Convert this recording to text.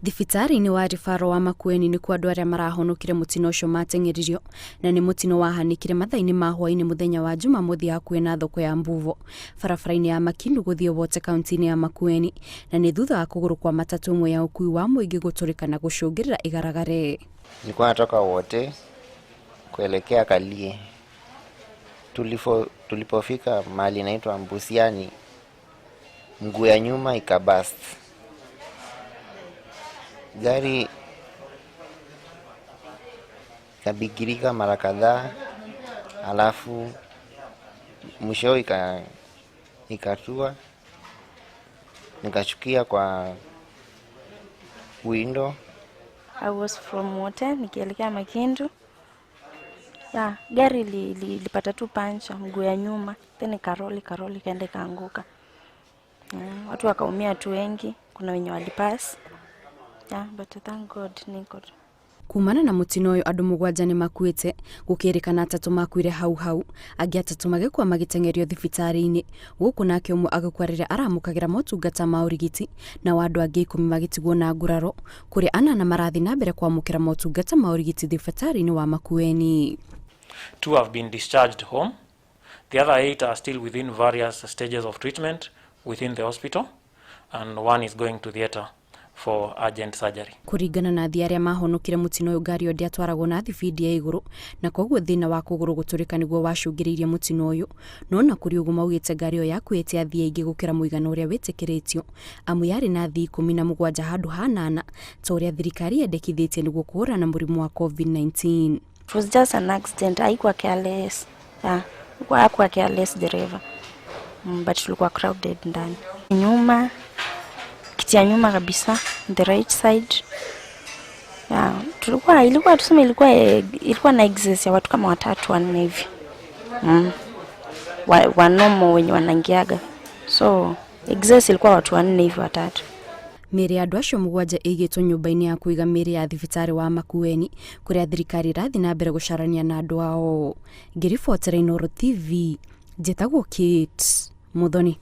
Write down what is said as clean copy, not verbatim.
Thibitarĩ-inĩ wa Referral wa Makueni nĩkuo andũ arĩa marahonokire mũtino ũcio mateng'eririo, na nĩ mũtino wahanĩkire mathaa-inĩ ma hwaĩ-inĩ mũthenya wa Jumamothi hakuhĩ na thoko ya Mbuvo, barabara-inĩ ya Makindu gũthiĩ Wote kaunti-inĩ ya Makueni, na nĩ thutha wa kũgũrũ kwa matatũ ĩmwe ya ũkuui wa mũingĩ gũtũrĩka na gũcũngĩrĩra ĩgaragare. Nilikuwa natoka Wote kuelekea Kalie. Tulipofika mahali inaitwa Mbusiani, mguu ya nyuma ikabust. Gari ikabigirika mara kadhaa, alafu mwisho ikatua, nikashukia kwa window. I was from Wote nikielekea Makindu. Yeah, gari lilipata tu pancha mguu ya nyuma, then ikaroli ikaroli ikaenda ikaanguka. Watu wakaumia tu wengi, kuna wenye walipass. Yeah, but thank God niko. Kumana na mũtino ũyũ andũ 7 nĩ makuĩte, gũkĩrĩkana 3 makuire hau hau, angĩ 3 magĩkua magĩteng'erio thibitarĩ-inĩ, gũkũ nake ũmwe agĩkua rĩrĩa aramũkagĩra motungata ma ũrigiti, nao andũ angĩ 10 magĩtigwo na nguraro, kũrĩa 8 marathiĩ na mbere kwamũkĩra motungata ma ũrigiti thibitarĩ-inĩ wa Makueni. 2 have been discharged home. The other 8 are still within various stages of treatment within the hospital, and 1 is going to theater for urgent surgery. Kũringana na athii arĩa mahonokire mũtino ũyũ, ngari ĩyo ndĩatwaragwo na thibindi ya igũrũ, na koguo thĩna wa kũgũrũ gũtũrĩka nĩguo wacũngĩrĩirie mũtino ũyũ. No na kũrĩ ũguo maugĩte ngari ĩyo yakuĩte athii aingĩ gũkĩra mũigana ũrĩa wĩtĩkĩrĩtio, amu yarĩ na athii 17 handũ ha 8 ta ũrĩa thirikari yendekithĩtie nĩguo kũhũrana na mũrimũ wa COVID-19. It was just an accident, haikuwa careless. Yeah, hakuwa careless dereva. But tulikuwa crowded ndani. Nyuma, kiti ya nyuma kabisa, the right side. Yeah, tulikuwa, ilikuwa tuseme ilikuwa, ilikuwa na excess ya watu kama 3 4 hivi. Wa normal wenye wanaingiaga. So excess ilikuwa watu 4 hivi 3. Mĩĩrĩ ya andũ acio 7 ĩigĩtwo nyũmba-inĩ ya kũiga mĩĩrĩ ya thibitarĩ wa Makueni, kũrĩa thirikari ĩrathiĩ na mbere gũcarania na andũ ao. Ngĩribotera Inooro TV, njĩtagwo Kate Muthoni.